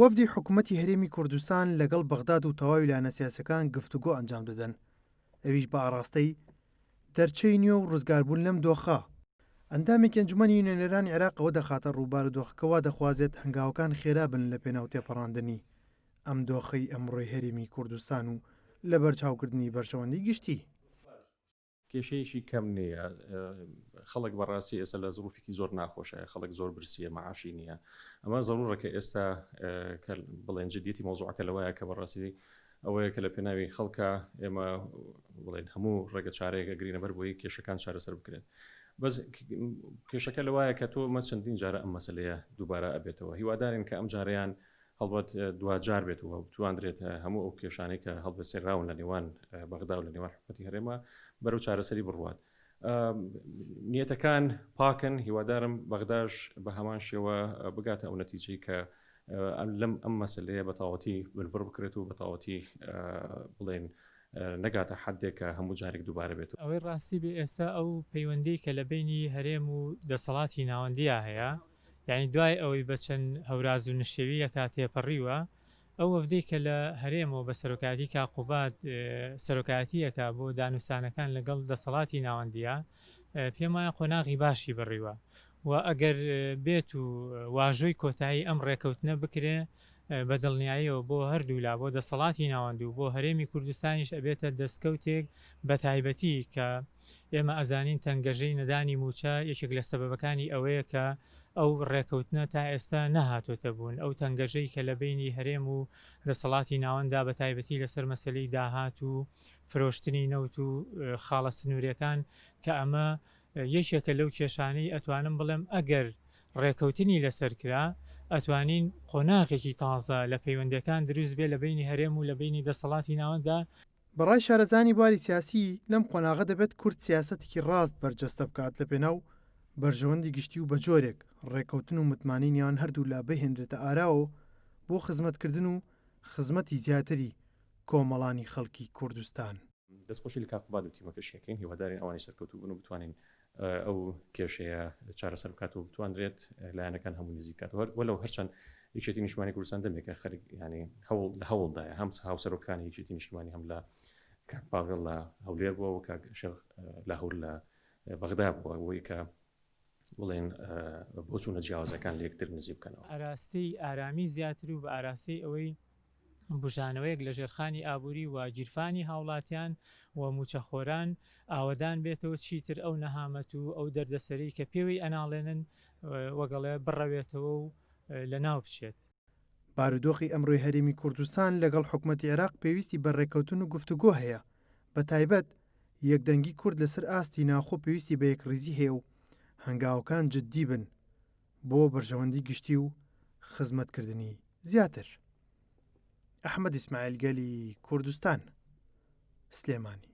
وەفدی حکومەتی هەرێمی کوردستان لەگەڵ بەغداد و تەواوی لایەنە سیاسیەکان گفتوگۆ ئەنجام دەدەن، ئەویش بە ئاڕاستەی دەرچەی نوێ و ڕزگاربوون لەم دۆخە. ئەندامێکی ئەنجومەنی نوێنەرانی عێراق ئەوە دەخاتە ڕوو، بارودۆخەکە وا دەخوازێت هەنگاوەکان خێرا بن لەپێناو تێپەڕاندنی ئەم دۆخەی ئەمڕۆی هەرێمی کوردستان و لەبەرچاوکردنی بەرژەوەندی گشتی. کێشەیەکی کەم نییە خەڵک بەڕاستی ئێستا لە زروفێکی زۆر ناخۆشە خەڵک زۆر برسیە معاشی نییە ئەمە زەرورە کە ئێستا کە بڵێن جدیەتی مەوزوعەکە لەوەیە کە بەڕاستی ئەوەیە کە لە پێناوی خەڵکە ئێمە بڵێن هەموو ڕێگە چارەیەک ئەگرینە بەر بۆی کێشەکان چارەسەر بکرێن بەس کێشەکە لەوایە کە تۆ مە چەندین جارە ئەم مەسلەیە دووبارە ئەبێتەوە هیوادارین کە ئەم جارەیان هەڵبەت دواجار بێت و بتواندرێت هەموو ئەو کێشانەی کە هەڵبەسێنراون لە نێوان بەغدا و لە نێوان حکومەتی هەرێمە بەرەو چارەسەری بڕوات. نیەتەکان پاکن هیوادارم بەغداش بە هەمان شێوە بگاتە ئەو نەتیجەی کە لەم ئەم مەسلەیە بە تەواوەتی بنبڕ بکرێت و بە تەواوەتی بڵێن نەگاتە حدێک کە هەموو جارێک دووبارە بێت. ئەوەی ڕاستی بێ ئێستا ئەو پەیوەندیەی کە لە بەینی هەرێم و دەسەڵاتی ناوەندیا هەیە یانی دوای ئەوەی بە چەند هەوراز و نشێوییەکا تێپەڕیوە، ئەو وەفدەی کە لە هەرێمەوە بە سەرۆکایەتی کاک قوباد سەرۆکایەتی ئەکا بۆ دانوستانەکان لەگەڵ دەسەڵاتی ناوەندیا، پێم وایە قۆناغی باشی بڕیوە و ئەگەر بێت و واژۆی کۆتایی ئەم ڕێکەوتنە بکرێ بە دڵنیاییەوە بۆ هەردوولا بۆ دەسەڵاتی ناوەند و بۆ هەرێمی کوردستانیش ئەبێتە دەستکەوتێک بەتایبەتی کە ئێمە ئەزانین تەنگەژەی نەدانی مووچە یەکێک لە سەبەبەکانی ئەوەیە کە ئەو ڕێکەوتنە تا ئێستا نەهاتۆتە بوون، ئەو تەنگەژەی کە لە بەینی هەرێم و دەسەڵاتی ناوەنددا بە تایبەتی لەسەر مەسەلەی داهات و فرۆشتنی نەوت و خاڵە سنووریەکان کە ئەمە یەکێکە لەو کێشانەی ئەتوانم بڵێم ئەگەر ڕێکەوتنی لەسەر کرا ئەتوانین قۆناغێکی تازە لە پەیوەندیەکان دروست بێ لە بەینی هەرێم و لە بەینی دەسەڵاتی ناوەنددا. بە ڕای شارەزایانی بواری سیاسی، لەم قۆناغە دەبێت کورد سیاسەتێکی ڕاست بەرجەستە بکات لە پێناو بەرژەوەندی گشتی و بەجۆرێک ڕێککەوتن و متمانەی نێوان هەردوولا بهێنرێتە ئاراوە بۆ خزمەتکردن و خزمەتی زیاتری کۆمەڵانی خەڵکی کوردستان. دەستخۆشی لە کاک قوباد و تیمەکەشی ئەکەین، هیوادارین ئەوانیش سەرکەوتوو بن و بتوانین ئەو کێشەیە چارەسەر بکات و بتواندرێت لایەنەکان هەموو نزیک بکات وەلو هەرچەند یەکێتی نیشتمانی کوردستان دەمێکە خەریک ینی هەوڵ لە هەوڵدایە هەم هاوسەرۆکانی یەکێتی نیشتمانی هەم لە کاک پاڤێڵ لە هەولێر بووە و کاک شێخ لاهور لە بەغدا بووە بۆی کە بڵێن بۆچوونە جیاوازەکان لە یەکتر نزیک بکەنەوە. ئاراستەی ئارامی زیاتر و بە ئاراستەی ئەوەی بوژانەوەیەک لە ژێرخانی ئابووری و گیرفانی هاوڵاتیان و مووچەخۆران ئاوەدان بێتەوە، چیتر ئەو نەهامەت و ئەو دەردەسەرەی کە پێوەی ئەناڵێنن وەگەڵێ بڕەوێتەوە و لەناو بچێت. بارودۆخی ئەمڕۆی هەرێمی کوردستان لەگەڵ حکومەتی عێراق پێویستی بە رێککەوتن و گفتوگۆ هەیە، بەتایبەت یەکدەنگی کورد لەسەر ئاستی ناوخۆ پێویستی بە یەکڕیزی هەیە و هەنگاوەکان جددی بن بۆ بەرژەوەندی گشتی و خزمەتکردنی زیاتر. ئەحمەد ئیسماعیل گەلی کوردستان، سلێمانی.